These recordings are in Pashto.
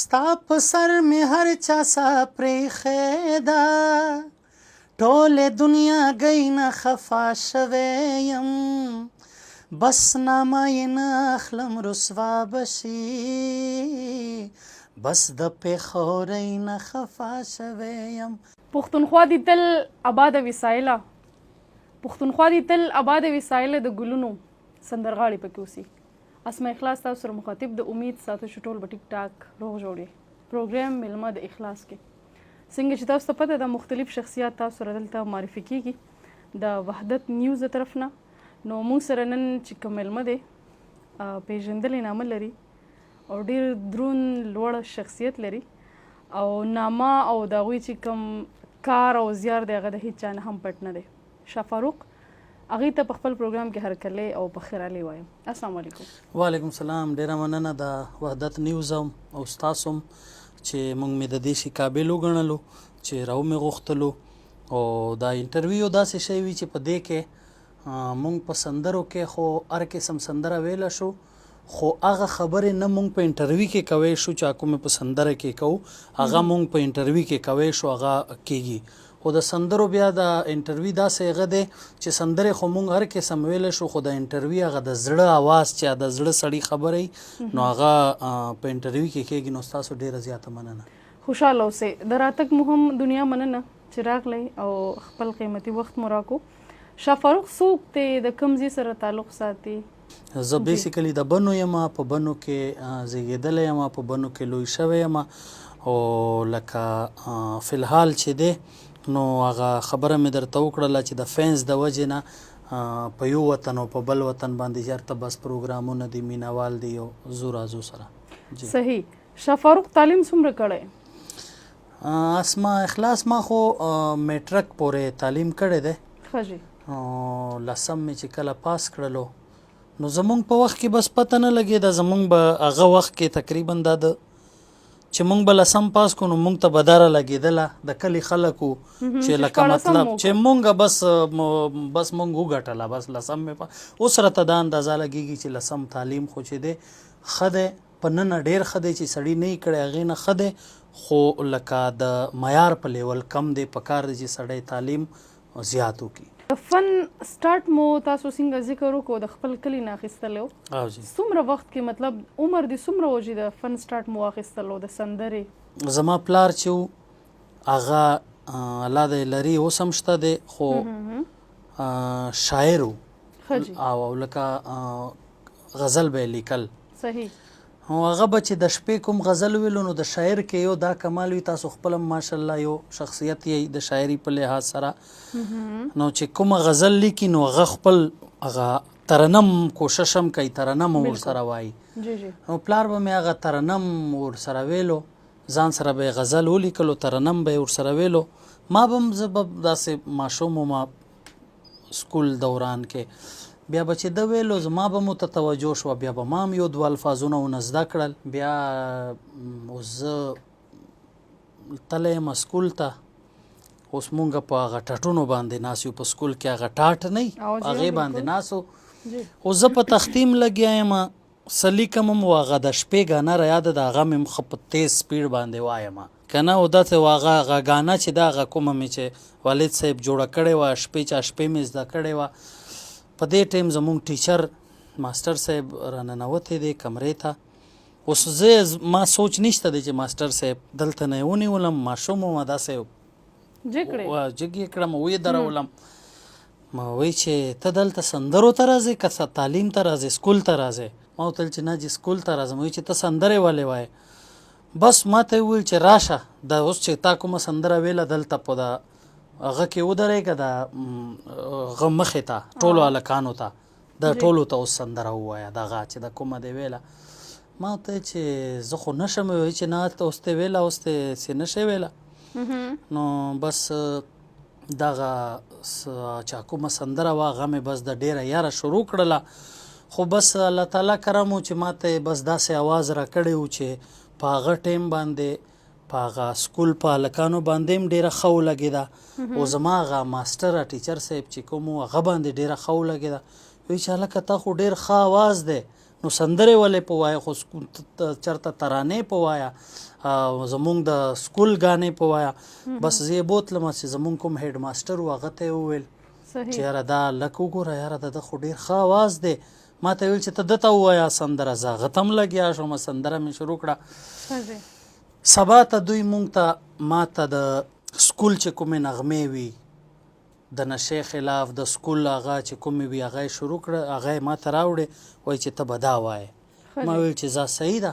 ستا په سر مې هر چا سا پرېښې ده، ټولې دنیا ګۍ نه خفا شوی یم، بس نامه یې نه اخلم رسوا به شي، بس د پېښورۍ نه خفا شوی یم. پښتونخوا دې تل اباده وي سایله، پښتونخوا دې تل اباده وي سایله، د ګلونو سندرغاړي پکې اوسي. اسما اخلاص تاسو سره مخاطب د امید ساتو چې ټول به ټیک ټاک روغ جوړ یې. پروګرام میلمه د اخلاص کې څنګه چې تاسو ته پته ده مختلف شخصیات تاسو سره دلته معرفي کیږي د وحدت نیوز د طرف نه. نو موږ سره نن چې کوم میلمه دی پیژندلې نامه لري او ډیر درون لوړ شخصیت لري او نامه او د هغوی چې کوم کار او زیار دی هغه د هیڅ چا نه هم پټ نه دی. شاه فاروق هغه ته په خپل پروګرام کې هرکلی او په خیرالي وایم. السلام علیکم. وعلیکم سلام، ډیره مننه د وحدت نیوز او تاسو چې مونږ مې د دې شي قابل وګڼلو چې راو مې غوښتلو. او دا انټرویو داسې شی وي چې په دې کې مونږ په سندرو کې خو هر قسم سندره ویلی شو، خو هغه خبرې نه مونږ په انټرویو کې کوی شو چې کومې په سندره کې کوو هغه مونږ په انټرویو کې کوی شو، هغه کیږي. خو د سندرو بیا د انټرویو داسې هغه دی چې سندرې خو مونږ هر قسم ویلی شو، خو د انټرویو هغه د زړه اواز چې د زړه سړي خبرې نو هغه په انټرویو کې کیږي. نو ستاسو ډیره زیاته مننه. خوشحاله اوسئ. د راتګ مو هم دنیا مننه چې راغلی او خپل قیمتي وخت مو راکو. شاه فاروق څوک دی، د کوم ځای سره تعلق ساتي؟ زه بیسیکلی د بنو یم، په بنو کې زیږېدلی یم، په بنو کې لوی شوی یم. او لکه فلحال چې دی نو هغه خبره مې درته وکړله چې د فینس د وجې نه په یو وطن او په بل وطن باندې چېرته بس پروګرامونه دي، مینوال دي او زو راځو سره. صحیح. شاه فاروق تعلیم څومره کړی؟ اسما اخلاص ما خو میټرک پورې تعلیم کړی دی. ښه جي. لسم مې چې کله پاس کړلو نو زمونږ په وخت کې بس پته نه لګېده. زمونږ به هغه وخت کې تقریبا دا د چې مونږ به لسم پاس کړو نو مونږ ته به دره لګېدله د کلي خلکو چې لکه مطلب چې مونږ بس بس مونږ وګټله، بس لسم مې اوس راته دا اندازه لګېږي چې لسم تعلیم خو چې دی ښه دی، په ننه ډېر ښه دی چې سړي نه یې کړی هغې نه ښه دی، خو لکه د معیار په لیول کم دی، په کار دی چې سړی تعلیم زیات وکړي. د فن سټارټ مو تاسو څنګه ذکر وکړو د خپل کلي نه اخیستلی و، څومره وخت کې مطلب عمر دې څومره و چې د فن سټارټ مو واخیستلو د سندرې؟ زما پلار چې و هغه الله دی لري اوس هم شته دی، خو شاعر و او لکه غزل به یې لیکل. صحیح. نو هغه به چې د شپې کوم غزل ویلو نو د شاعر کې یو دا کمال وي، تاسو خپل هم ماشاءالله یو شخصیت یې د شاعري په لحاظ سره، نو چې کومه غزل لیکي نو هغه خپل هغه ترنم کوشش هم کوي، ترنم ورسره وایي. نو پلار به مې هغه ترنم ورسره ویلو، ځان سره به یې غزل ولیکلو، ترنم به یې ورسره ویلو. ما به هم زه به داسې ماشوم وم سکول دوران کې، بیا به چې ده ویلو زما به مو ته توجه شوه، بیا به ما هم یو دوه الفاظونه ونه زده کړل. بیا اوس زه تللی یم سکول ته، اوس مونږ په هغه ټاټونو باندې ناست یو، په سکول کې هغه ټاټ نه وي هغې باندې ناست وو. اوس زه په تختیم لګیا یم، څه لیکم هم، هغه د شپې ګانه را یاده ده، هغه مې هم ښه په تیز سپیډ باندې وایم که نه. او داسې هغه هغه ګانه چې ده هغه کومه مې چې والد صاحب جوړه کړې وه شپې، چا شپې مې زده کړې وه. په دې ټایم زمونږ ټیچر ماسټر صاحب راننوتی دی کمرې ته. اوس زه ما سوچ نشته دی چې ماسټر صاحب دلته نه یې ونیولم، ماشوم وم داسې جګ یې کړم ویې درولم. ما وی چې ته دلته سندرو ته راځې که تعلیم ته راځې سکول ته راځې؟ ما وتل چې نه جي سکول ته راځم. وی چې ته سندرې ولې وایې؟ بس ما ته یې وویل چې راشه دا اوس چې تا کومه سندره ویله دلته په دا هغه کې ودرېږه، د هغه مخې ته ټولو هلکانو ته د ټولو ته اوس سندره ووایه، دغه چې د کومه دی ویله. ما ته چې زه خو نه شم ویلی چې نه ته اوس ته ویله، اوس ته څه نه شې ویله. نو بس دغه چا کومه سندره وه هغه مې بس د ډېره یاره شروع کړله. خو بس الله تعالی کرم و چې ما ته یې بس داسې اواز راکړی و چې په هغه ټایم باندې په هغه سکول په هلکانو باندې هم ډېره ښه ولګېده، او زما هغه ماسټر ټیچر صاحب چې کوم و هغه باندې ډېره ښه ولګېده. وایي چې هلکه تا خو ډېر ښه اواز دی، نو سندرې ولې په وایه، خو چرته ترانې په وایه، زمونږ د سکول ګانې په وایه. بس زه یې بوتلم چې زمونږ کوم هډ ماستر و هغه ته یې وویل چې یاره دا لک وګوره، یاره د ده خو ډېر ښه اواز دی. ما ته ویل چې ته ده ته ووایه سندره. زه هغه ته هم لګیا شوم، سندره مې شروع کړه. سبا ته دوی مونږ ته ما ته د سکول چې کومې نغمې وي د نشې خلاف د سکول هغه چې کومې وي هغه یې شروع کړه، هغه یې ما ته راوړې، وایي چې ته به دا وایې. ما ویل چې ځه صحیح ده،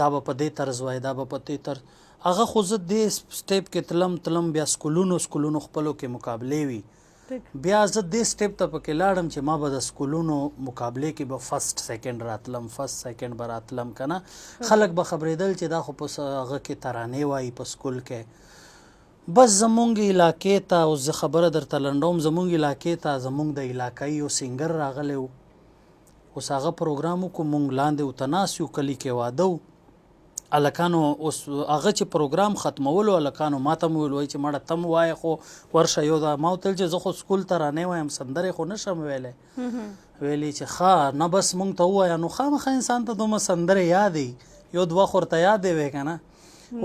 دا به په دې طرز وایې، دا به په دې طرز. هغه خو زه دې سټیپ کې تلم تلم، بیا سکولونو سکولونو خپلو کې مقابلې وي، بیا زه دې سټیپ ته پکې لاړم چې ما به د سکولونو مقابلې کې به فرست سیکنډ راتلم، فرست سیکنډ به راتلم که نه خلک به خبرېدل چې دا خو په هغه کې ترانې وایي په سکول کې. بس زمونږ علاقې ته، اوس زه خبره درته لنډوم، زمونږ علاقې ته زمونږ د علاقې یو سنګر راغلی و، اوس هغه پروګرام وکړو، مونږ لاندې ورته ناست یو، کلي کې واده و، هلکانو اوس هغه چې پروګرام ختمولو هلکانو ماته هم وویل، وایي چې مړه ته هم وایې خو ورشه یو دا. ما ورته ویل چې زه خو سکول ته رانه وایم، سندرې خو نه شم ویلی. ویلې چې ښه نه بس مونږ ته ووایه. نو خامخا انسان ته دومره سندرې یادې، یو دوه خو ورته یادې وې که نه.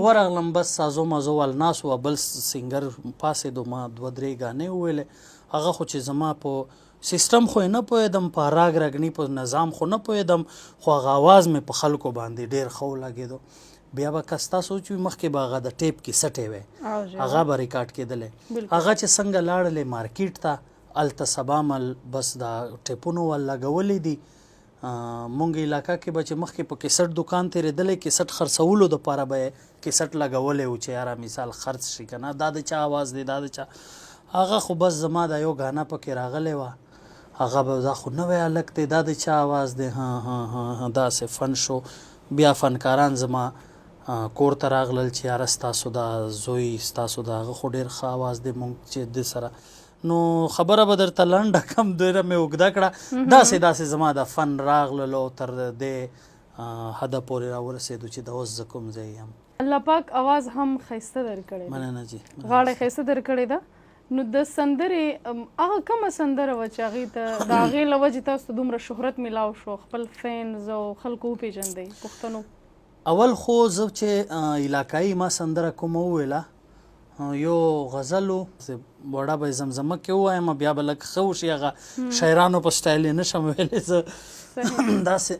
ورغلم بس سازو مازو وال ناست وه، بل سنګر پاڅېدو، ما دوه درې ګانې وویلې. هغه خو چې زما په سیستم خو یې نه پوهېدم، په راګ راګني په نظام خو نه پوهېدم، خو هغه اواز مې په خلکو باندې ډېر ښه ولګېدو. بیا به که ستا سوچ وي مخکې به هغه د ټیپ کیسټې وې، هغه به ریکارډ کېدلې. هغه چې څنګه لاړلې مارکیټ ته، هلته سبا مل بس دا ټیپونو ول لګولې دي. مونږ علاقه کې به چې مخکې په کیسټ دکان تېرېدلې، کیسټ خرڅولو دپاره به یې کیسټ لګولی و چې یاره مثال خرڅ شي که نه، دا د چا اواز دی، دا د چا. هغه خو بس زما دا یو ګانه پکې راغلی وه، هغه به دا خو نوی هلک دی، دا د چا اواز دی، ها ها ها ها، داسې فن شو. بیا فنکاران زما کور ته راغلل چې یاره ستاسو دا زوی، ستاسو د هغه خو ډېر ښه اواز دی، مونږ چې د سره. نو خبره به درته لنډه کم، ډېره مې اوږده کړه. داسې داسې زما د فن راغللو تر دې حده پورې راورسېدو چې د اوس زه کوم ځای یم. الله پاک اواز هم ښایسته درکړی دی. مننه جی. غاړه ښایسته درکړې ده. نو د سندرې هغه کومه سندره وه چې هغې ته د هغې له وجې تاسو ته دومره شهرت میلاو شو، خپل فینز او خلکو وپېژندئ پښتنو؟ اول خو زه چې علاقایي ما سندره کومه وویله، یو غزل و، وړه به یې زمزمه کې ووایم، بیا به لږ ښه وشي، هغه شاعرانو په سټایل یې نه شم ویلی زه. داسې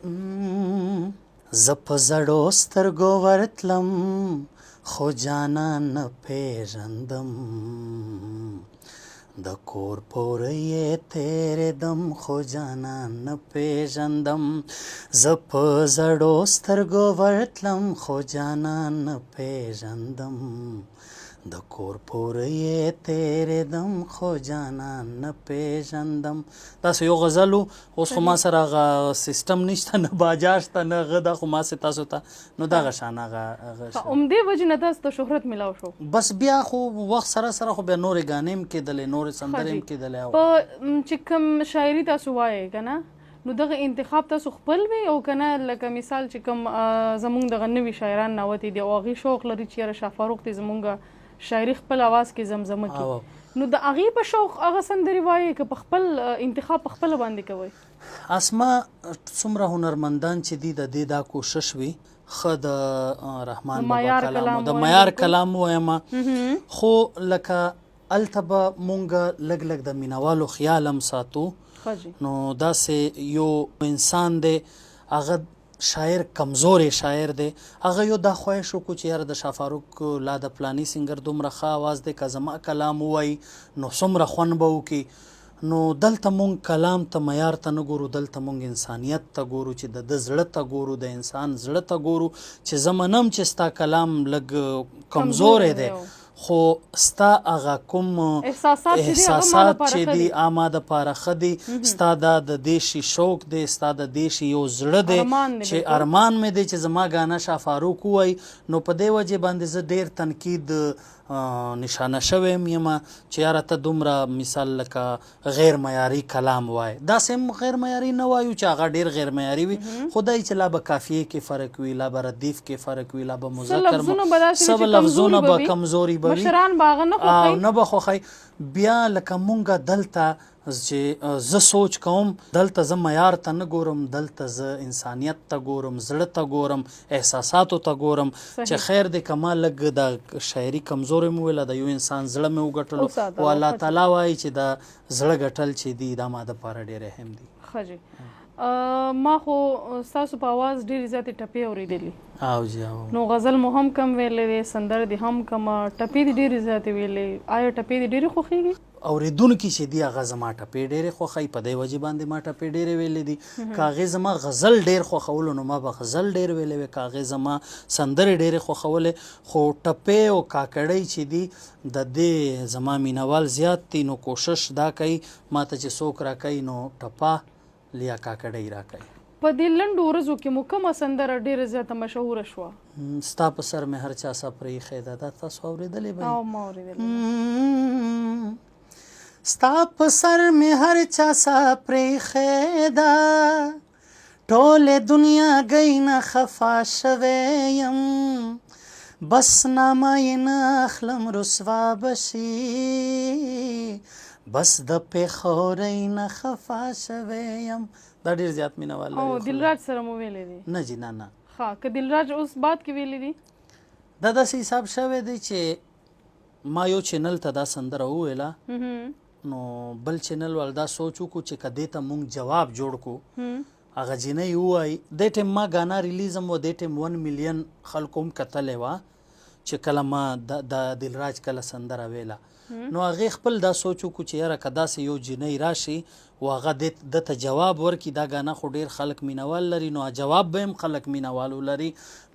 زه په زړو سترګو ورتلم خو جانان نه پېژندم، د کور پورې یې تېرېدم خو جانان نه پېژندم، زه په زړو سترګو ورتلم خو جانان نه پېژندم، د کور پورې یې تېرېدم خو جانان نه پېژندم. داسې یو غزل و. اوس خو ما سره هغه سیستم نشته، نه باجا شته نه هغه، دا خو ما سه تاسو ته نو دغه شان هغه هغه همدې وجې نه تاسو ته شهرت میلاو شو. بس بیا خو وخت سره سره خو بیا نورې ګانې هم کېدلې، نورې سندرې هم کېدلې. په چې کوم شاعري تاسو وایئ که نه، نو دغه انتخاب تاسو خپل وي او که نه، لکه مثال چې کوم زمونږ دغه نوي شاعران ناوتي دي او هغوی شوق لري چې یاره شاه فاروق دې زمونږ شاعري خپل اواز کې زمزمه کړي، نو د هغې په شوق هغه سندرې وایئ که په خپل انتخاب په خپله باندې کوئ؟ اسما څومره هنرمندان چې دي د دې دا کوشش وي ښه د رحمان بابا کلام، د معیار کلام وایم، خو لکه هلته به مونږ لږ لږ د مینوالو خیال هم ساتو. نو داسې یو انسان دی، هغه شاعر کمزوری شاعر دی، هغه یو دا خواهش وکړو چې یاره د شاه فاروق لا د پلاني سنګر دومره ښه اواز دی، که زما کلام ووایي نو څومره خوند به وکړي. نو دلته مونږ کلام ته معیار ته نه ګورو، دلته مونږ انسانیت ته ګورو، چې د ده زړه ته ګورو، د انسان زړه ته ګورو چې زه منم چې ستا کلام لږ کمزوری دی، خو ستا هغه کوم احساسات چې دي ما دپاره ښه دي، ستا دا د دې شي شوق دی، ستا د دې شي یو زړه دی چې ارمان مې دی چې زما ګانه شاه فاروق ووایي. نو په دې وجې باندې زه ډېر تنقید نشانه شوی هم یم چې یاره ته دومره مثال لکه غیر معیاري کلام وای، داسې هم غیر معیاري نه وایو چې هغه ډېر غیر معیاري وي، خو دا چې لا به قافیې کې فرق وي، لا به ردیف کې فرق وي، لا به مذکر څه لفظونه به کمزوري به وي، مشران به هغه نه خوښوي، نه به خوښوي. بیا لکه مونږ دلته چې زه سوچ کوم، دلته زه معیار ته نه ګورم، دلته زه انسانیت ته ګورم، زړه ته ګورم، احساساتو ته ګورم چې خیر دې که ما لږ د شاعري کمزورې مو ویله، د یو انسان زړه مې وګټلو، او الله تعالی وایي چې د زړه ګټل چې دي دا ما دپاره ډېر اهم دي. ښه جي، ما خو ستاسو په اواز ډېرې زیاتې ټپې اورېدلي. او جی او. نو غزل مو هم کم ویلې دی، سندره دې هم کمه، ټپې دې ډېرې زیاتې ویلې. آیا ټپې دې ډېرې خوښېږي؟ اورېدونکي چې دي هغه زما ټپې ډېرې خوښوي، په دې وجې باندې ما ټپې ډېرې ویلې دي. که هغې زما غزل ډېر خوښولو نو ما به غزل ډېر ویلې وی، که هغې زما سندرې ډېرې خوښولې، خو ټپې او کاکړۍ چې دي د دې زما مینوال زیات دي، نو کوشش دا کوي ما ته چې څوک راکوي نو ټپه لیا کاکړۍ راکوي. په دې لنډو ورځو کې مو کومه سندره ډېره زیاته مشهوره شوه؟ ستا په سر مې هر چا سا پرې ایښی ده، دا تاسو اورېدلې به وي. او ما اورېدلې ده. ستا په سر مې هر چا سا پرې ایښی ده، ټولې دنیا ګۍ نه خفا شوی یم، بس نامه یې نه اخلم رسوا به شي، بس د پېښورۍ نه خفا شوی یم. دا ډیر زیات مینه وال لري. او دلراج سره مو ویلې دي؟ نه جی، نه نه. ښه، که دلراج اوس بعد کې ویلې دي؟ دا داسې حساب شوی دی چې ما یو چینل ته دا سندره وویله، نو بل چینل وال دا سوچ وکړو چې که دې ته مونږ جواب جوړ کړو، هغه جینۍ ووایي. دې ټایم ما ګانا ریلیز هم و، دې ټایم 1 میلیون خلکو هم کتلی وه چې کله ما د دلراج کله سندره ویله، نو هغې خپل دا سوچ وکړو چې یاره که داسې یو جینۍ راشي او هغه ده ته جواب ورکړي، دا ګانا خو ډېر خلک مینوال لري، نو جواب به هم خلک مینوال ولري.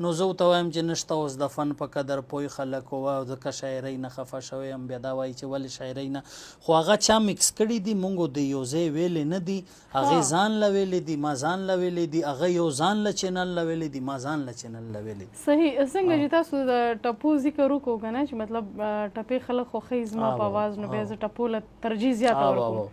نو زه ورته وایم چې نشته اوس د فن په قدر پوه خلک وه، ځکه شاعرۍ نه خفه شوی یم. بیا دا وایي چې ولې شاعرۍ نه، خو هغه چا مکس کړي دي، مونږ د یو ځای ویلې نه دي، هغې ځان له ویلې دي، ما ځان له ویلې دي، هغه یو ځان له چینل له ویلې دي، ما ځان له چینل له ویلې دي. صحیح. څنګه چې تاسو د ټپو ذکر وکړو که نه، چې مطلب ټپې خلک خوښوي زما په اواز، نو بیا زه ټپو له ترجیح زیاته ورکوم.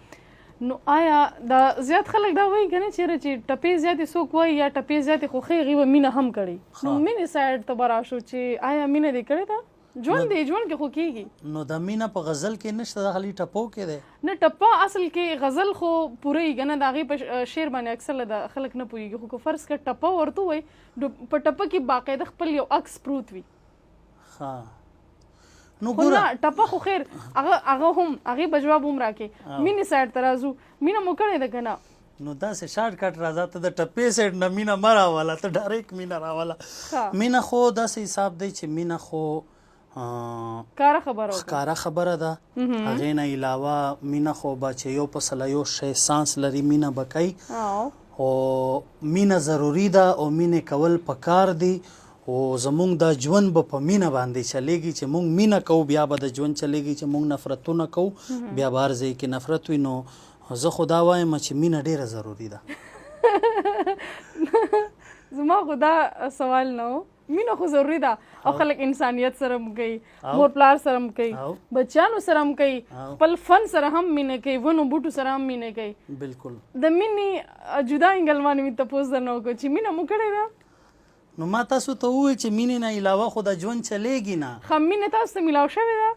نو آیا دا زیات خلک دا وایي که نه چېرې چې ټپې زیاتې څوک وایي یا ټپې زیاتې خوښوي، هغوی به مینه هم کړي؟ نو مینې سایډ ته به راشو چې آیا مینه دې کړې ده؟ ژوند دی، ژوند کې خو کېږي. نو دا مینه په غزل کې نشته، دا خالي ټپو کې دی. نه، ټپه اصل کې غزل خو پوره وي که نه، د هغې په شعر باندې اکثره د خلک نه پوهېږي، خو که فرض کړه ټپه ورته ووایي نو په ټپه کې باقاعده خپل یو عکس پروت وي. ښه، نو خو ګوره نه، ټپه خو خیر، هغه هم هغې به جواب هم راکړي. مینې سایډ ته راځو، مینه مو کړې ده که نه؟ نو داسې شارټ کټ راځه، ته د ټپې سایډ نه مینه مه راوله، ته ډایرکټ مینه راوله. مینه خو داسې حساب دی چې مینه خو ښکاره خبره وکړه. ښکاره خبره ده. هغې نه علاوه مینه خو به چې یو په سله یو شی سانس لري مینه به کوي، او مینه ضروري ده او مینې کول پکار دي، او زمونږ دا ژوند به په مینه باندې چلېږي. چې مونږ مینه کوو بیا به د ژوند چلېږي، چې مونږ نفرتونه کوو بیا به هر ځای کې نفرت وي. نو زه خو دا وایم چې مینه ډېره ضروري ده. زما خو دا سوال نه و، مینه خو ضروري ده او خلک انسانیت سره هم کوي، مور پلار سره هم کوي، بچیانو سره هم کوي، خپل فن سره هم مینه کوي، ونو بوټو سره هم مینه کوي. بالکل. د مینې جدا انګل باندې مې تپوس درنه وکړو چې مینه مو کړې ده؟ نو ما تاسو ته وویل چې مینې نه علاوه خو د ژوند چلېږي نه. ښه، مینه تاسو ته میلاو شوې ده؟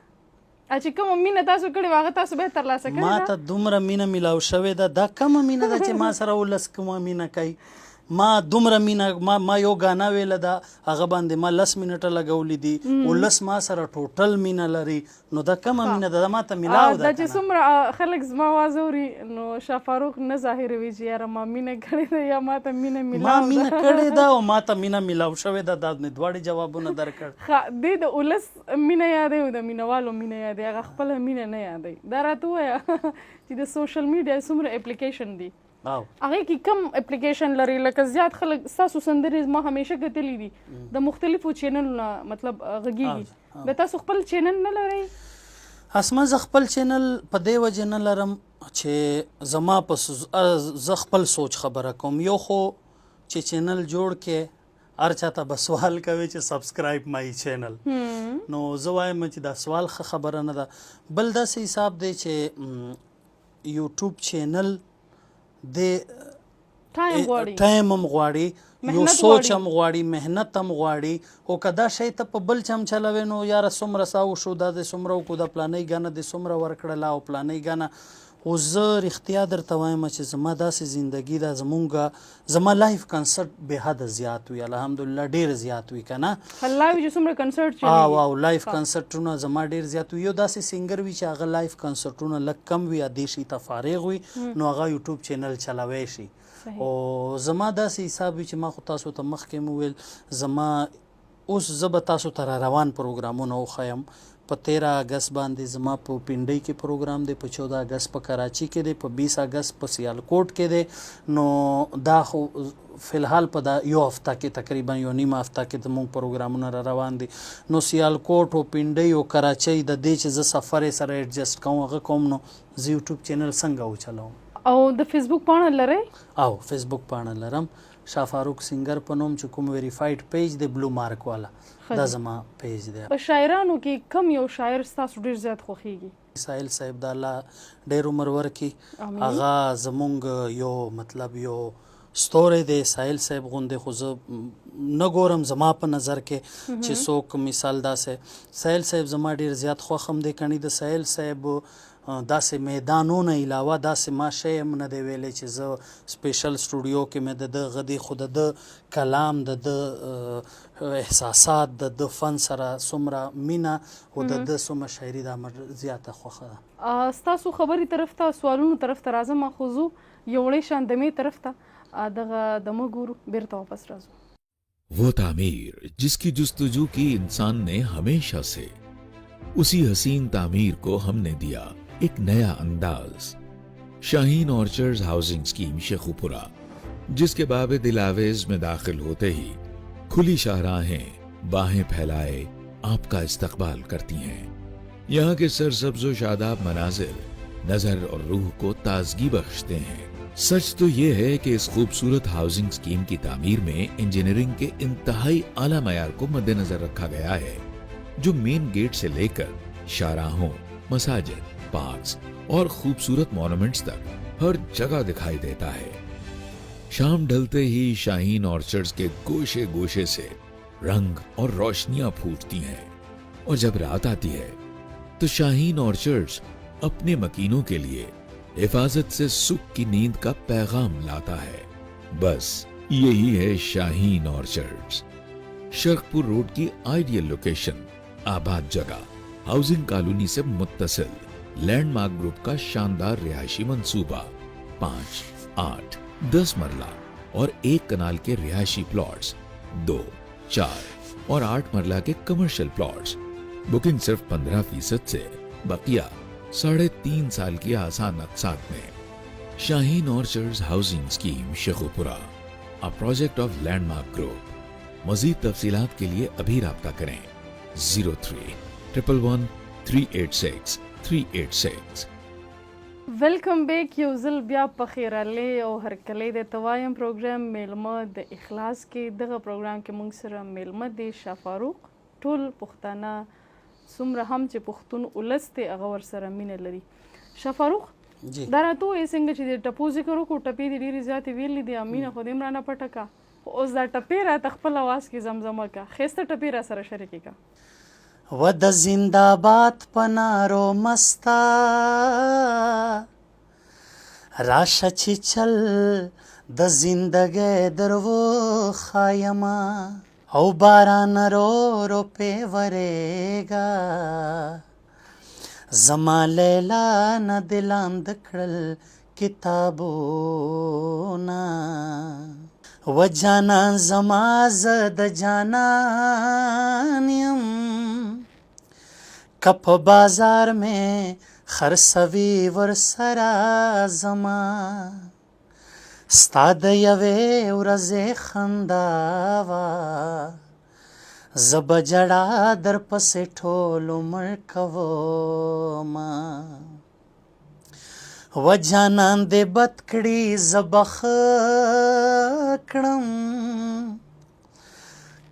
چې کومه مینه تاسو کړې وه هغه تاسو باید ترلاسه کړې ما ده؟ ته دومره مینه میلاو شوې ده، دا کمه مینه ده چې ما سره ولس کومه مینه کوي؟ ما دومره مینه، ما یو ګانا ویله ده، هغه باندې ما 10 منټه لګولې دي، ولس ما سره ټوټل مینه لري، نو دا کمه مینه ده، دا ما ته میلاو ده دا چې که نه؟ څومره خلک زما اواز اوري نو شاه فاروق نه ظاهروي چې یاره ما مینه کړې ده یا ما ته مینه میلاو ما ده. مینه کړې ده او ما ته مینه میلاو شوې ده، دا مې دواړې جوابونه درکړ. ښه، دې د ولس مینه یادوي او د مینوالو مینه یادوي، هغه خپله مینه نه یادوي. دا راته ووایه چې د سوشل میډیا څومره اپلیکیشن دي، هغې کې کوم اپلیکیشن لري؟ لکه زیات خلک ستاسو سندرې ما همیشه کتلې دي د مختلفو چینلونو نه مطلب غږیږي، بیا تاسو خپل چینل نه لرئ؟ اسما، زه خپل چینل په دې وجه نه لرم چې زما په زه خپل سوچ خبره کوم. یو خو چې چینل جوړ کې هر چا ته به سوال کوي چې سبسکرایب مای چینل، نو زه وایم چې دا سوال ښه خبره نه ده. بل داسې حساب دی چې یوټیوب چینل د ټایم غواړي، ټایم هم غواړي، یو محنت سوچ غواړي. هم غواړي، محنت هم غواړي. خو که دا شی ته په بل چم چلوې نو یاره څومره سا وشو، دا دې څومره وکړو، دا پلانۍ ګانه دې څومره ورکړله او پلانۍ ګانه. اوس زه رښتیا درته وایم چې زما داسې زندگی ده، زمونږ زما لایف کنسرت به حد زیات وي، الحمدلله ډیر زیات وي کنه. الله وي چې څومره کنسرت چلیږي. او او لایف کنسرتونه زما ډیر زیات وي. یو داسې سنګر وي چې هغه لایف کنسرتونه لږ کم وي، دې شي ته فارغ وي، نو هغه یوټیوب چینل چلوي شي. او زما داسې حساب وي چې ما خو تاسو ته مخکې مو ویل، زما اوس زه به تاسو ته را روان پروګرامونه وښیم. په 13 اګست باندې زما په پنډۍ کې پروګرام دی، په 14 اګست په کراچي کې دی، په 20 اګست په سیالکوټ کې دی. نو دا خو فلحال په دا یو هفته کې، تقریبا یو نیمه هفته کې زموږ پروګرامونه را روان دي. نو سیالکوټ او پنډۍ او کراچۍ د دې چې زه سفر یې سره ایډجسټ کوم هغه کوم، نو زه یوټیوب چینل څنګه وچلوم؟ او د فیسبوک پاڼه لرئ؟ او فیسبوک پاڼه لرم، شاه فاروق سنګر په نوم، چې کوم ویریفاید پیج دی بلو مارک والا، دا زما پیج دی. په شاعرانو کې کم یو شاعر ستاسو ډیر زیات خوښیږي؟ ساحل صاحب، د الله ډیر عمر ورکي، هغه زمونږ یو مطلب یو ستوری دی. ساحل صاحب غوندې خو زه نه ګورم زما په نظر کې چې څوک مثال داسې. ساحل صاحب زما ډیر زیات خوښ هم دی، کني د ساحل صاحب داسې میدانونو علاوه داسې ما شی هم نه دی ویلی چې زه سپیشل سټوډیو کې مې د ده غدي، خو د ده کلام، د ده احساسات، د ده فن سره څومره مینه او د ده څومره شاعري، دا زیاته خوښه ده. ستاسو خبرې طرف ته، سوالونو طرف ته راځم، خو ځو یو وړې شان دمې طرف ته، دغه دمه ګورو، بیرته واپس راځو. وہ تعمیر جس کی جستجو کی انسان نے ہمیشہ سے، اسی حسین تعمیر کو ہم نے دیا ایک نیا انداز۔ شاہین orchards housing scheme Sheikhupura, جس کے باب دلاویز میں داخل ہوتے ہی کھلی شاہراہیں باہیں پھیلائے آپ کا استقبال کرتی ہیں۔ یہاں کے سرسبز و شاداب مناظر نظر اور روح کو تازگی بخشتے ہیں۔ سچ تو یہ ہے کہ اس خوبصورت ہاؤسنگ سکیم کی تعمیر میں انجینئرنگ کے انتہائی اعلیٰ معیار کو مد نظر رکھا گیا ہے، جو مین گیٹ سے لے کر شاہراہوں، مساجد، پارکس اور خوبصورت مونومنٹس تک ہر جگہ دکھائی دیتا ہے۔ شام ڈھلتے ہی شاہین آرچرز کے گوشے گوشے سے رنگ اور روشنیاں پھوٹتی ہیں، اور جب رات آتی ہے تو شاہین آرچرز اپنے مکینوں کے لیے حفاظت سے سکھ کی نیند کا پیغام لاتا ہے۔ بس یہی ہے شاہین آرچرڈز، شرقپور روڈ کی آئیڈیل لوکیشن، آباد جگہ، ہاؤسنگ کالونی سے متصل، land mark group کا شاندار رہائشی منصوبہ، 5، 8، 10 مرلہ اور 1 کنال کے رہائشی پلاٹس، 2، 4 اور 8 مرلہ کے commercial plots. Booking صرف 15% سے، بقیہ 3.5 سال کی آسان اقساط میں۔ شاہین orchards housing scheme Sheikhupura, a project of land mark group. مزید تفصیلات کے لیے ابھی رابطہ کریں 0311 1386386۔ ویلکم بیک، یو ځل بیا په خیر راغلې او هرکلی دی ته وایم پروګرام میلمه د اخلاص کې. دغه پروګرام کې موږ سره میلمه دی شاه فاروق. ټول پښتانه، څومره هم چې پښتون ولس دی، هغه ورسره مینه لري. شاه فاروق، دا راته ووایه، څنګه چې د ټپو ذکر وکړو، ټپې دې ډېرې زیاتې ویلې دي، مینه خو دې هم رانه پټه کا، خو اوس دا ټپې راته خپل اواز کې زمزمه کا، ښایسته ټپې را سره شریکې کا. و د زنده‌باد په نارو مستا راشه چې چل د زندګۍ در وښایمه، او باران رو رو پې ورېږه، زما لیلا نه دې لاند کړل کتابونه، و جانان زما زه د جانان یم، که په بازار مې خرڅوي ورسره زما، ستا د یوې ورځې خندا وه، زه به ژړا درپسې ټول عمر کومه، و جانان دې بد کړي زه به ښه کړم،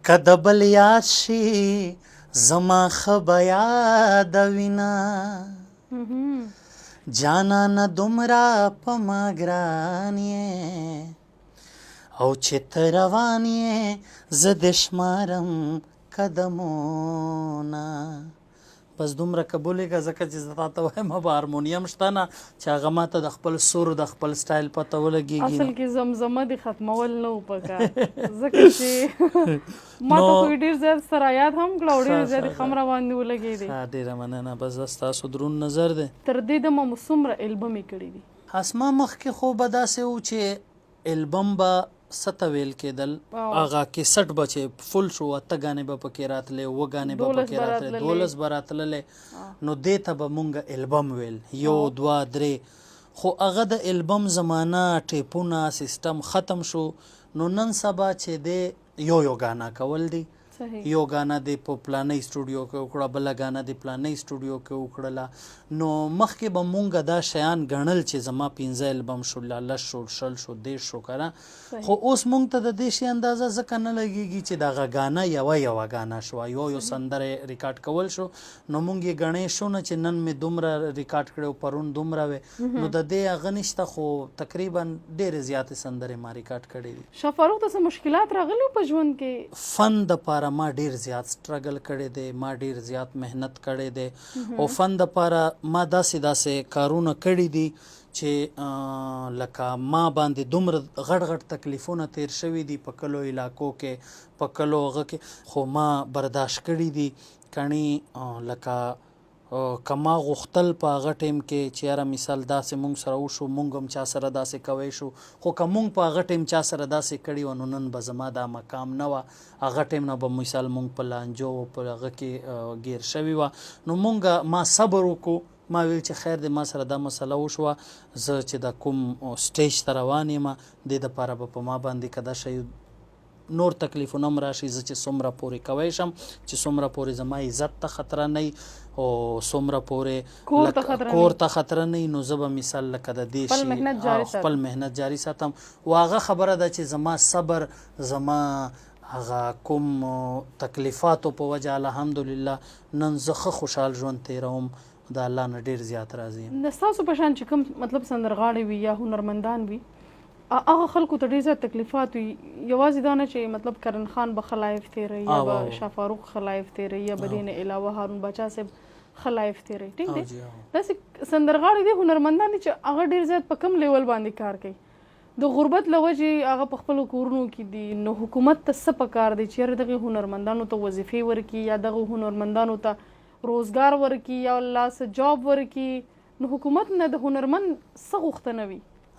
که د بل یاد شي زما ښه به یادوینه، جانانه دومره په ما ګران یې، او چې ته روان یې زه دې شمارم قدمونه. بس دومره قبول یې که، ځکه چې زه تاته وایم به هارمونیم شته نه چې هغه ماته د خپل سور د خپل سټایل پته ولګېږي. اصل کې زمزمه دې ختمول نه و پکار، ځکه چې ما ته خو یې ډېر زیات سرایات هم کړه او ډېر زیات یې خم راباندې ولګېدې. ښه، ډېره مننه، بس دا ستاسو درون نظر دی. تر دې دمه مو څومره البمې کړې دي؟ اسما مخکې خو به داسې و چې البم به څه ته ویل کېدل، هغه کیسټ به چې فل شو، اته ګانې به پکې راتلې، اووه ګانې به پکې راتلې، 12 به راتللې، نو دې ته به مونږ البم ویل، یو دوه درې. خو هغه د البم زمانه، ټیپونه، سیستم ختم شو. نو نن سبا چې دی یو یو ګانا کول دي، یو ګانا دې په پلانۍ سټوډیو کې وکړه، بله ګانا دې پلانۍ سټوډیو کې وکړله. نو مخکې به مونږ دا شیان ګڼل چې زما 5 البم شو، 10 شو، 20 شو، 30 شو که نه. خو اوس مونږ ته د دې شي اندازه ځکه نه لګېږي چې دغه ګانا یوه یوه ګانا شوه، یو یو سندره ریکارډ کول شو، نو مونږ یې ګڼې شو نه چې نن مې دومره ریکارډ کړی او پرون دومره وې، نو د دې هغه نشته. خو تقریبا ډېرې زیاتې سندرې ما ریکارډ کړې دي. شاه فاروق ته څه مشکلات راغلي وو په ژوند کې؟ فن د پاره ما ډیر زیات سټرګل کړی دی، ما ډیر زیات محنت کړی دی، او فن د پاره ما داسې داسې کارونه کړي دي چې لکه ما باندې دومره غټ غټ تکلیفونه تیر شوي دي په کلو علاقو کې، په کلو هغه کې، خو ما برداشت کړي دي. کڼي لکه که ما غوښتل په هغه ټایم کې چې یاره مثال داسې مونږ سره وشو، مونږ هم چا سره داسې کوی شو، خو که مونږ په هغه ټایم چا سره داسې کړي وه نو نن به زما دا مقام نه وه. هغه ټایم نه به مثال مونږ په لانجو او په هغه کې ګیر شوي وه. نو مونږ ما صبر وکړو، ما ویل چې خیر دی، ما سره دا مسله وشوه، زه چې دا کوم سټیج ته روان یم دې دپاره به په ما باندې که دا شی نور تکلیفونه هم راشي، زه چې څومره پورې کوی شم، چې څومره پورې زما عزت ته خطر نه وي او څومره پورې کور ته خطر نه وي، نو زه به مثال لکه د دې شي خپل محنت جاري ساتم. او هغه خبره ده چې زما صبر، زما هغه کوم تکلیفاتو په وجه الحمدلله نن زه ښه خوشحال ژوند تېروم، د الله نه ډېر زیات راضي یم. د ستاسو په شان چې کوم مطلب سندرغاړي وي یا هنرمندان وي، هغه خلکو ته ډېر زیات تکلیفات وي. یوازې دا نه چې مطلب کرن خان به ښه لایف تېروي یا به شاه فاروق ښه لایف تېروي یا به دې نه علاوه هارون باچا صاحب ښه لایف تېروي، ټیک دی. داسې سندرغاړي دي، هنرمندان دي چې هغه ډېر زیات په کم لیول باندې کار کوي، د غربت له وجې هغه په خپلو کورونو کې دي. نو حکومت ته څه پکار دی چې یاره دغې هنرمندانو ته وظیفې ورکړي یا دغو هنرمندانو ته روزګار ورکړي یا الله څه جاب ورکړي؟ نو حکومت نه د هنرمند څه غوښتنه وي؟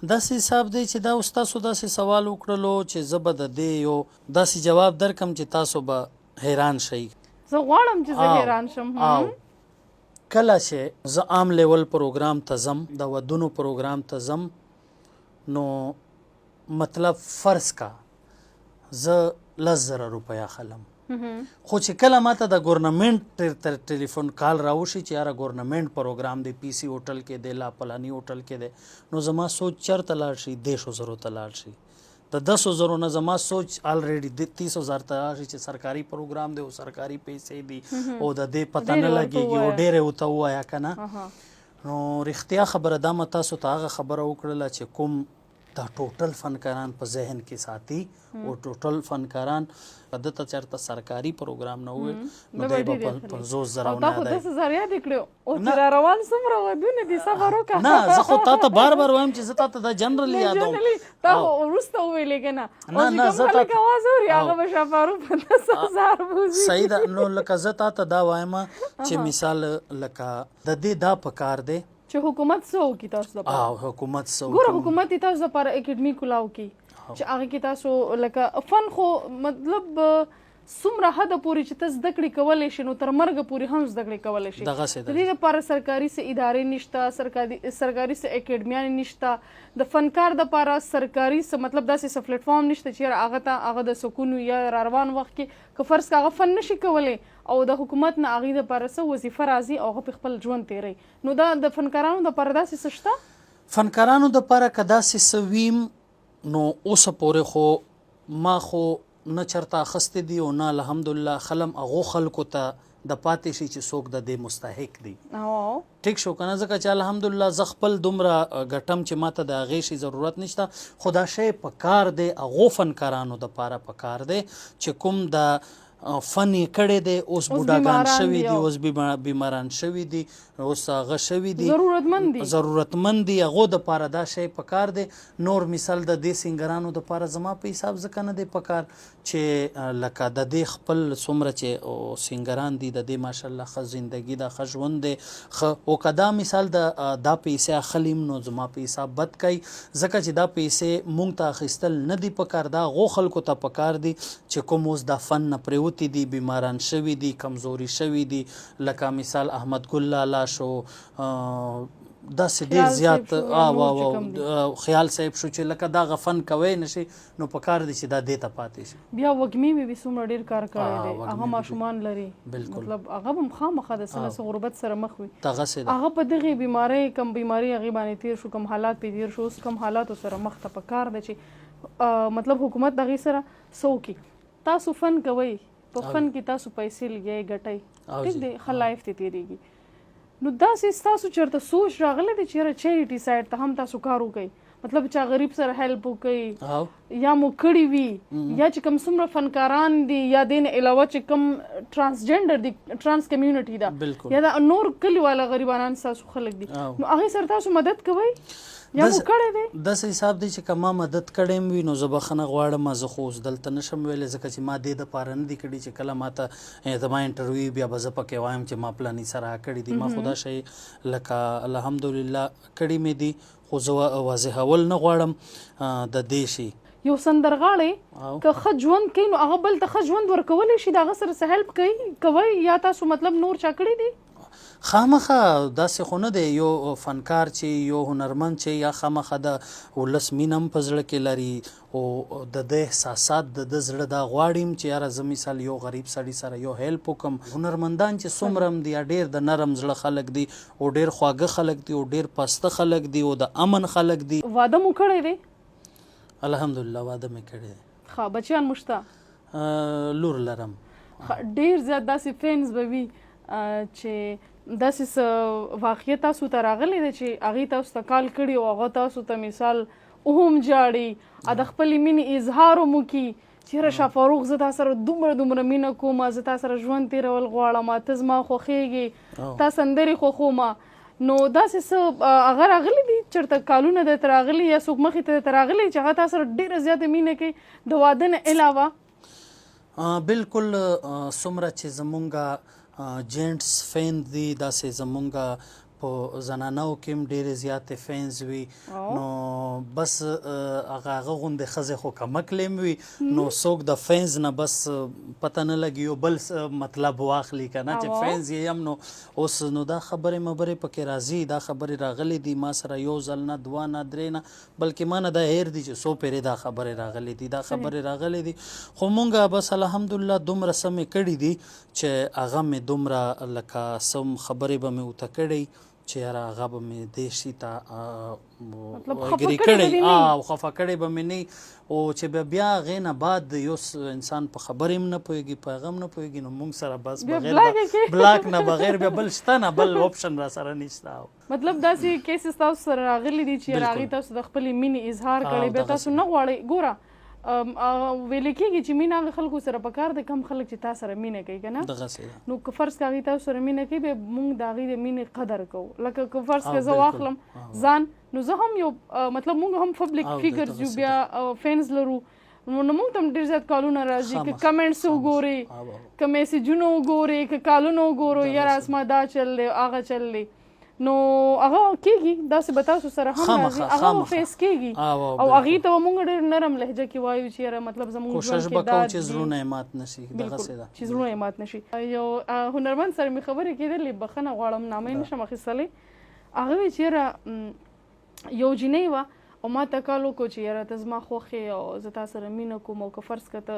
داسې حساب دی چې دا اوس تاسو داسې سوال وکړلو چې زه به د دې یو داسې جواب درکم چې تاسو به حیران شئ. زه غواړم چې زه حیران شم. او کله چې زه عام لیول پروګرام ته ځم، د ودونو پروګرام ته ځم، نو مطلب فرض کا زه 10,000 روپۍ اخلم، خو چې کله ماته د ګورنمنت تر ټلیفون کال راوشي چې یاره ګورنمنت پروګرام دی، پی سی هوټل کې دی، لا پلانی هوټل کې دی، نو زما سوچ چرته لاړ شي؟ 30,000 ته لاړ شي. د 10,000 نه زما سوچ الریډي 30,000 ته لاړ شي چې سرکاري پروګرام دی او سرکاري پیسې دي او د دې پته نه لګېږي او ډېر یې ورته ووایه که نه. نو رښتیا خبره دا ما تاسو ته هغه خبره وکړله چې کوم دا ټوټل فنکاران په ذهن کې ساتي، او ټوټل فنکاران د ته چرته سرکاري پروګرام نه وویل نو دی به 50,000 نه دی. 10,000 یاد کړو او چې را روان څومره ودونه دي، صبر وکړه. نه، زه خو تا ته بار بار وایم چې زه تا ته دا جنرال یادوم. تا خو وروسته وویلې که نه؟ نه نه، زه خلک اواز اوري هغه به شاه فاروق په 10,000 بوځي. صحیح ده. نو لکه زه تا ته دا وایم چې مثال لکه د دې دا پکار دی چې حکومت څه وکړي تاسو لپاره. او حکومت څه ګوره، حکومت تاسو لپاره اکیډمي کولاو کړي چې هغه کې تاسو لکه فن خو مطلب څومره حد پورې چې ته زده کړې کولی شې، نو تر مرګه پورې هم زده کړې کولی شې. د دې لپاره سرکاري څه ادارې نشته، سرکاري څه اکیډمیانې نشته، د فنکار دپاره سرکاري څه مطلب داسې څه پلیټفارم نشته چې یاره هغه ته هغه د سکون وي، یا را روان وخت کې که فرض که هغه فن نشي کولی او د حکومت نه هغې دپاره څه وظیفه راځي او هغه په خپل ژوند تېروي. نو دا د فنکارانو دپاره داسې څه شته؟ فنکارانو دپاره که داسې څه ویم نو اوسه پورې خو ما خو نه چرته اخیستې دي او نه الحمدلله خلم هغو خلکو ته د پاتې شي چې څوک د دې مستحق دي. ټیک شو کنه؟ ځکه چې الحمدلله زه خپل دومره ګټم چې ماته د هغې شي ضرورت نشته، خو دا شی په کار دی هغو فنکارانو دپاره په کار دی چې کوم د فن یې کړی دی، اوس بوډاګان شوي دي، اوس بیماران شوي دي، اوس هغه شوي دي، ضرورتمند دي، ضرورتمند دي، هغو دپاره دا شی پکار دی. نور مثال د دې سنګرانو دپاره زما په حساب ځکه نه دی پکار چې لکه د دې خپل څومره چې سنګران دي، د دې ماشاءالله ښه زندګي ده، ښه ژوند دی، ښه. او که دا مثال د دا پیسې اخلیم نو زما په حساب بد کوي، ځکه چې دا پیسې مونږ ته اخیستل نه دي پکار، دا هغو خلکو ته پکار دي چې کوم اوس دا فن نه پریوتي دي، بیماران شوي دي، کمزوري شوي دي، لکه مثال احمد ګل لالا شو، داسې ډیر زیات او خیال صاحب شو، چې لکه دا غفن کوي نشي، نو پکار دي چې دا دې ته پاتې شي. بیا وګمې بي بي څومره ډیر کار کړی دی، هغه ماشومان لري، مطلب هغه هم خامخا د څه نه څه غربت سره مخ وي. هغه په دغې بیمارۍ، کوم بیماري هغې باندې تیر شو، کوم حالات پرې تیر شو، اوس کوم حالاتو سره مخ ته، پکار ده چې مطلب حکومت دغې سره څه وکړي. تاسو فن کوئ، په فن کې تاسو پیسې لګیئ، ګټئ، ټیک دی، ښه لایف دې تېرېږي. نو داسې ستاسو چېرته سوچ راغلی دی چې یاره چیریټي سایډ ته هم تاسو کار وکړئ، مطلب چا غریب سره هیلپ وکړئ، یا مو کړي وي، یا چې کوم څومره فنکاران دي، یا دې نه علاوه چې کوم ترانسجندر دي، ترانس کمیونټي ده، یا دا نور کلیواله غریبانان ستاسو خلک دي، نو هغې سره تاسو مدد کوئ یا مو کړی دی؟ داسې حساب دی چې که ما مدد کړی هم وي نو زه بخښنه غواړم، زه خو اوس دلته نشم ویلی، ځکه چې ما دې دپاره نه دي کړي چې کله ما ته زما انټرویو بیا به زه پکې وایم چې ما پلاني سره کړي دي. ما خو دا شی لکه الحمدلله کړي مې دي، خو زه واضحول نه غواړم د دې شي. یو سندرغاړی که ښه ژوند کوي نو هغه بل ته ښه ژوند ورکولی شي، د هغه سره څه هیلپ کوي کوئ یا تاسو مطلب نور چا کړي دي؟ خامخا داسې خو نه دی، یو فنکار چې یو هنرمند چې یا خامخا د ولس مینه هم په زړه کې لري، او د ده احساسات د ده زړه دا غواړي چې یاره زه مثال یو غریب سړي سره یو هیلپ وکړم. هنرمندان چې څومره هم دي یا ډېر د نرم زړه خلک دي، او ډېر خواږه خلک دي، او ډېر پسته خلک دي، او د امن خلک دي. واده مو کړی دی؟ الحمدلله واده مې کړی دی. ښه، بچیان مو شته؟ لور لرم. ډېر زیات داسې فینز به وي چې داسې څه واقعیت تاسو ته راغلی دی چې هغې تاسو ته کال کړي او هغه تاسو ته مثال هم ژاړي، د خپلې مینې اظهار هم وکړي چې یاره شاه فاروق زه تا سره دومره دومره مینه کوم، زه تا سره ژوند تېرول غواړم، ته زما خوښېږې، تا سندرې خوښوم. نو داسې څه هغه راغلي دي چېرته کالونه درته راغلي یا څوک مخې ته درته راغلي چې هغه تا سره ډېره زیاته مینه کوي د واده نه علاوه؟ بالکل، څومره چې زمونږ جینټس فین دي داسې زمونږ په زنانو کې هم ډېرې زیاتې فینز وي، نو بس هغه هغه غوندې ښځې خو کمکلې هم وي، نو څوک د فینز نه بس پته نه لګي یو بل مطلب واخلي که نه، چې فینز یې هم. نو اوس نو دا خبرې مبرې پکې راځي، دا خبرې راغلې دي ما سره یو ځل نه، دوه نه، درې نه، بلکې ما نه دا هېر دي چې څو پېرې دا خبرې راغلې دي، دا خبرې راغلې دي. خو مونږ بس الحمدلله دومره څه مې کړي دي چې هغه مې دومره لکه سم خبرې به مې ورته کړې چې یاره هغه به مې دې شي ته ګری کړی او خفه کړی به مې نه، او چې به بیا هغې نه بعد یو انسان په خبرې هم نه پوهېږي، په هغه هم نه پوهېږي، نو مونږ سره بس بغیر بلاک نه بغیر بیا بل شته نه، بل اپشن را سره نشته. مطلب داسې کیسز تاسو سره راغلي دي چې هغې تاسو د خپلې مینې اظهار کړی، بیا تاسو نه غواړئ. ګوره ویل کېږي چې مینه هغه خلکو سره پکار ده کم خلک چې تا سره مینه کوي که نه، نو که فرض که هغې تاسو سره مینه کوي بیا موږ د هغې د مینې قدر کوو. لکه که فرض که زه واخلم ځان، نو زه هم یو مطلب موږ هم پبلک فیګرز یو، بیا فینز لرو، نو موږ ته هم ډېر زیات کالونه راځي، که کمنټس وګورئ، که میسجونه وګورئ، که کالونه وګورو، یاره اسما دا چل دی هغه چل دی، نو هغه کېږي. داسې به تاسو سره هم راځي، هغه به فیس کېږي، او هغې ته به موږ ډېر نرم لهجه کې وایو چې یاره مطلب زموږ کوشش به کوو چې زړونه یې مات نه شي، دغسې ده چې زړونه یې مات نه شي. یو هنرمند سره مې خبرې کېدلې، بخښنه غواړم نامه یې نشم اخیستلی، هغه وایي چې یاره یو جینۍ وه او ما ته کال وکړو چې یاره ته زما خوښ یې او زه تا سره مینه کوم، او که فرض که ته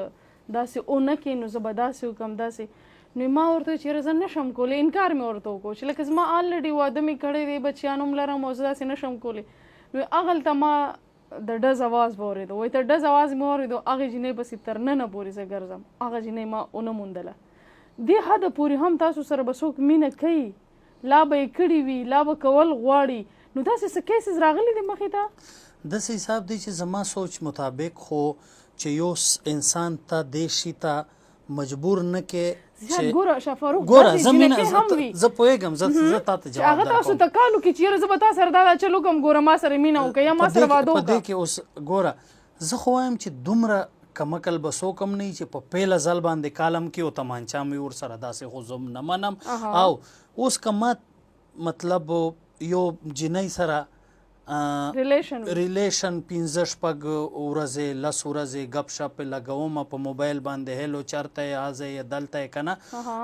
داسې ونه کړې نو زه به داسې وکړم داسې. نو ما ورته وویل چې یاره زه نه شم کولی، انکار مې ورته وکړو چې لکه زما الریډي واده مې کړی دی، بچیان هم لرم او زه داسې نه شم کولی. نو هغلته ما د ډز اواز واورېدو، وایي تر ډز اواز مې واورېدو هغې جینۍ پسې تر ننه پورې زه ګرځم، هغه جینۍ ما ونه موندله. دې حده پورې هم تاسو سره به څوک مینه کوي، لا به یې کړي وي، لا به کول غواړي، نو داسې څه کیسز راغلي دي مخې ته؟ داسې حساب دی چې زما سوچ مطابق خو چې یو انسان ته دې شي ته مجبور نه کې. زیات ګوره شاه فاروق، ګوره داسې زه مینه جینکۍ هم وي زه پوهېږم، زه تا ته چې جواب هغه تاسو درکوم. ته کالو کې چې یاره زه به تا سره دا چل وکړم، ګوره ما سره مینه وکړه یا ما په سره دې کې واده په دې وکړه. کې اوس ګوره، زه خو وایم چې دومره کمکل به څوک هم نه وي چې په پیله ځل باندې کالم کې او تمانچه مې ورسره، داسې خو زه هم نه منم. او اوس که ما مطلب یو جینۍ سره ریلیشن ریلیشن 5 شپږ ورځې 10 ورځې ګپ شپ لګوم په موبایل باندې، هلو چرته یې، هځه یې، دلته یې، که نه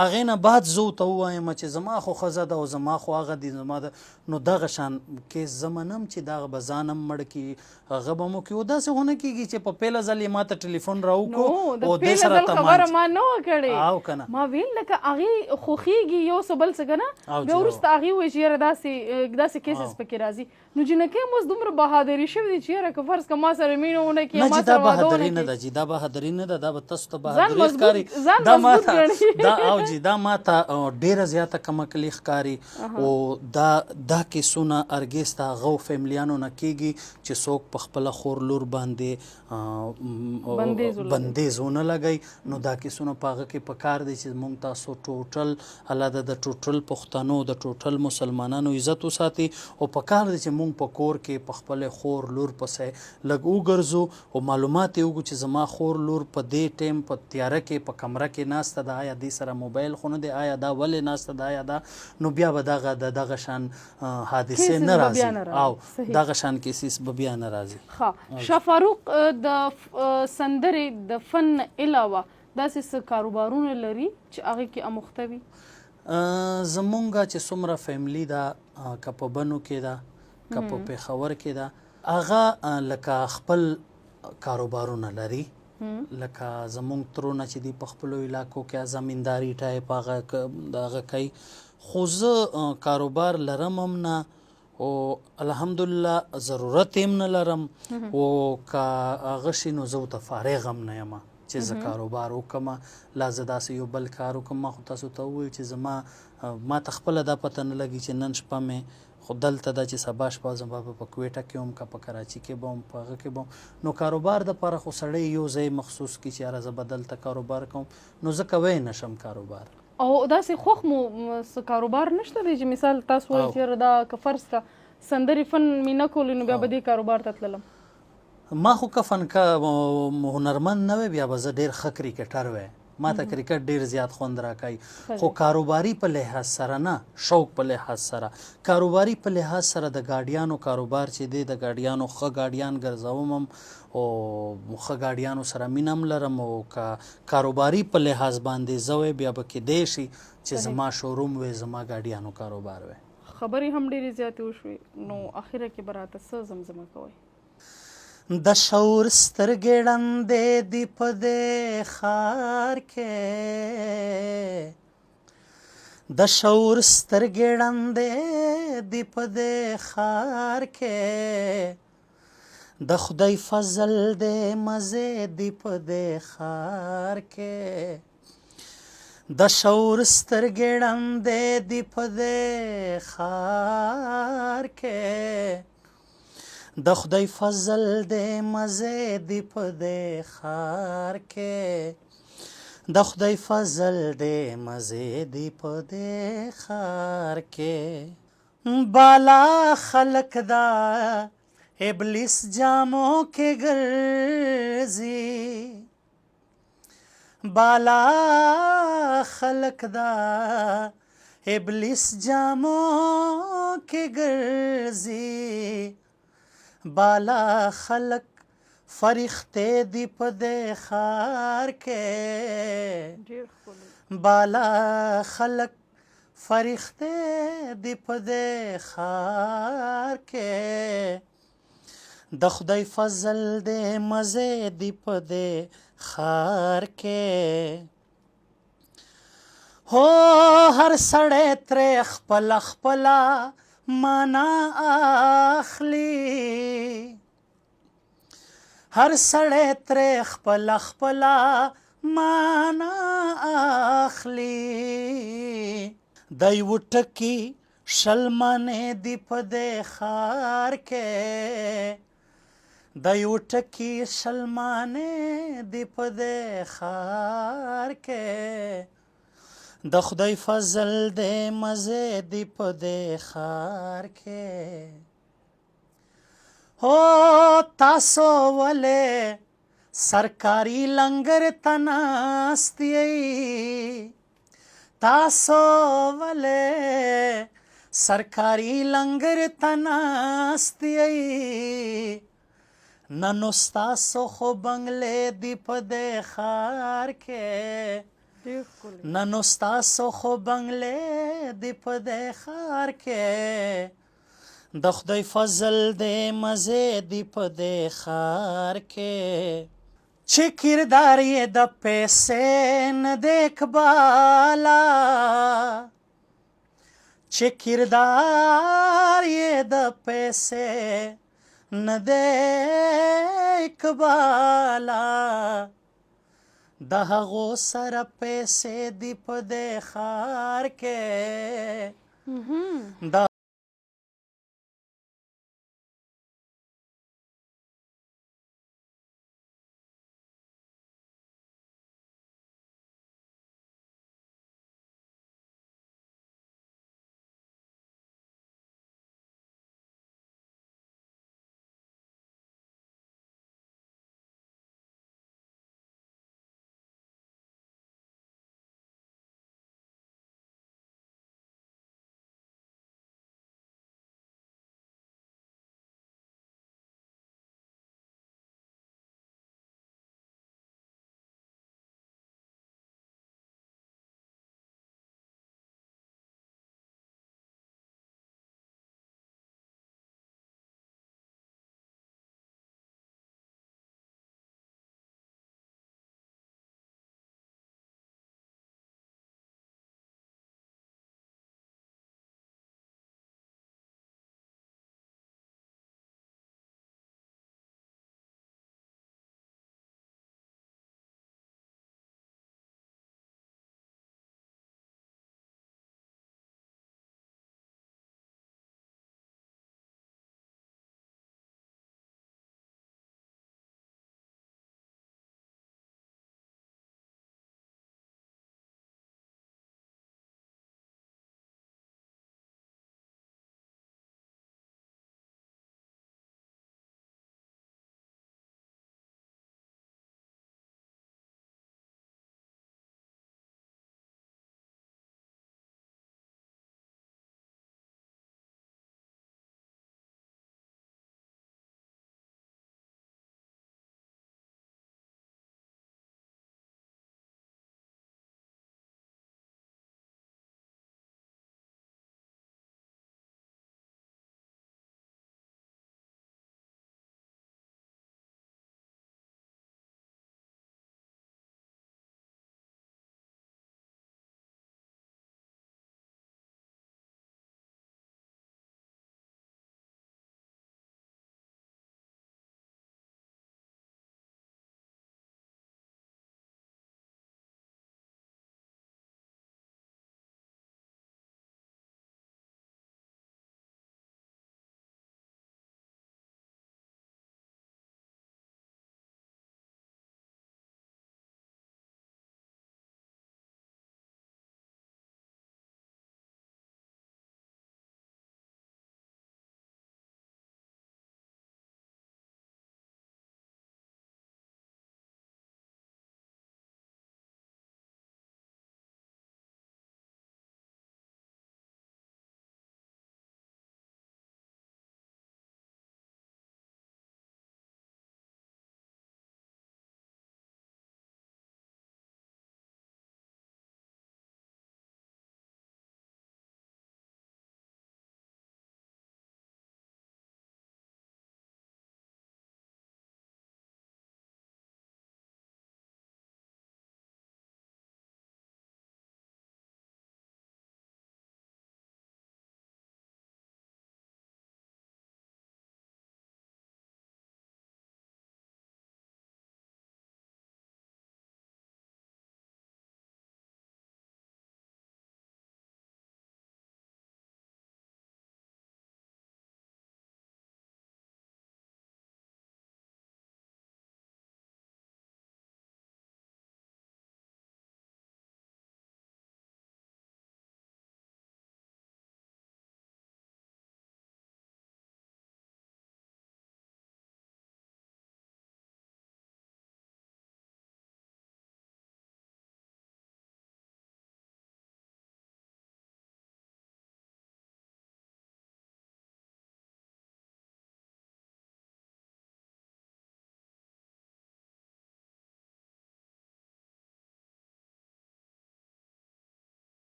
هغې نه بعد زه ورته ووایم چې زما خو ښځه ده او زما خو هغه دي زما ده، نو دغه شان کیس زه منم چې دغه به ځان هم مړ کړي، هغه به مو کړي. او داسې خو نه کېږي چې په پیله ځل یې ما ته ټلیفون راوکړو نو د او دې پیله سره ځل خبره تمانچه ما نه وه کړې. او که نه ما ویل لکه هغې خوښېږي یو څه بل څه، که نه او بیا جی وروسته هغې وویل چې یاره داسې کیسز پکې راځي. نو جینکۍ هم اوس دومره بهادري شوي دي چې یاره که فرض که ما سره مینه ونه کړي، نه ما چې دا سره واده ونه بهادري نه کړي، ده جی، دا بهادري نه ده، دا به تاسو ته ځان بهادري مضبوط ښکاري، ځان دا مضبوط ماته ګڼي. دا او جی دا ماته ډیره زیاته کمکلي ښکاري. او دا کیسونه هرګز د هغو فیملیانو نه کیږي چې څوک په خپله خور لور باندې بندیز ولګوي. بندیز ونه لګوي. نو دا کیسونه په هغه کې پکار دی چې موږ تاسو ټوټل الله د ټوټل پښتنو د ټوټل مسلمانانو عزت وساتي. او پکار دی چې موږ په کور کې په خپل خور لور پسې لږ وګرځو او معلومات یې وکړو چې زما خور لور په دې ټیم په تیاره کې په کمره کې ناسته ده، آیا دې سره موبایل خو نه دی، آیا دا ولې ناسته ده، آیا دا، نو بیا به دغه د دغه شان حادثې کیسز نه به بیا راځي نه او راځي. صحیح. دغه شان کیسز به بیا نه راځي. ښه شاه فاروق، د سندرې د فن نه علاوه داسې څه کاروبارونه لري چې هغې کې اموخته وي؟ زمونږ چې څومره فیملی ده، که په بنو کې ده که په پېښور کې ده، هغه لکه خپل کاروبارونه لري. لکه زمونږ ترونه چې دي په خپلو علاقو کې زمینداري ټایپ هغه د هغه کوي، خو زه کاروبار لرم هم نه او الحمدلله ضرورت یې هم نه لرم، او که هغه شي نو زه ورته فارغ هم نه یم چې زه کاروبار وکړم، لا زه داسې یو بل کار وکړم. ما خو تاسو ته وویل چې زما ما ته خپله دا پته نه لګي چې نن شپه مې خو دلته ده چې سبا شپه زما به په کویټه کې وم که په کراچي کې به وم، په هغه کې به وم. نو کاروبار دپاره خو سړی یو ځای مخصوص کړي چې یاره زه به دلته کاروبار کوم، نو زه کوی نه شم کاروبار. او داسې خوښ مو څه کاروبار نشته دی چې مثال تاسو وایئ چې یاره دا که فرض که سندرې فن مې نه کولې نو بیا به دې کاروبار ته تللم؟ ما خو که فنکه هنرمند نه وی بیا به زه ډېر ښه کرکټر وی، ما ته کرکټ ډېر زیات خوند راکوي، خو کاروباري په لحاظ سره نه، شوق په لحاظ سره. کاروباري په لحاظ سره د ګاډیانو کاروبار چې دی، د ګاډیانو ښه ګاډیان ګرځوم هم او ښه ګاډیانو سره مینه هم لرم، او که کاروباري په لحاظ باندې زه وی بیا به کیدای شي چې زما شوروم وی، زما ګاډیانو کاروبار وی. خبرې هم ډېرې زیاتې وشوې، نو اخره کې به راته څه زمزمه کوئ؟ د شعور سترګې ړندې دي په دې ښار کې، د شعور سترګې ړندې دي په دې ښار کې، د خدای فضل دی مزې دي په دې ښار کې، د شعور سترګې ړندې دي په دې ښار کې، د خدای فضل دی مزې دي په دې ښار کې، د خدای فضل دی مزې دي په دې ښار کې. بالا خلک دا ابلیس جامو کې ګرځي، بالا خلک دا ابلیس جامو کې ګرځي، بالا خلک فرښتې دي په دې ښار کې، بالا خلک فرښتې دي په دې ښار کې، د خدای فضل دی مزې دي په دې ښار کې. هو هر سړی ترې خپله خپله معنا اخلي، هر سړی ترې خپله خپله معنا اخلي، د یوه ټکي 20 معنې دي په دې ښار کې، د یو ټکي شلمانې دی په دې ښار کې، د خدای فضل دی مزې دی په دې ښار کې. هو تاسو ولې سرکاري لنګر ته ناست یئ، تاسو ولې سرکاري لنګر ته ناست یئ، نه نو ستاسو خو بنګلې دي په دې ښار کې، نه نو ستاسو خو بنګلې دي په دې ښار کې، د خدای فضل دی مزې دي په دې ښار کې. چې کردار یې د پیسې نه دی اقبالا، چې کردار یې د پیسې نه دی اقبالا، د هغو سره پیسې دي په دې ښار کې، د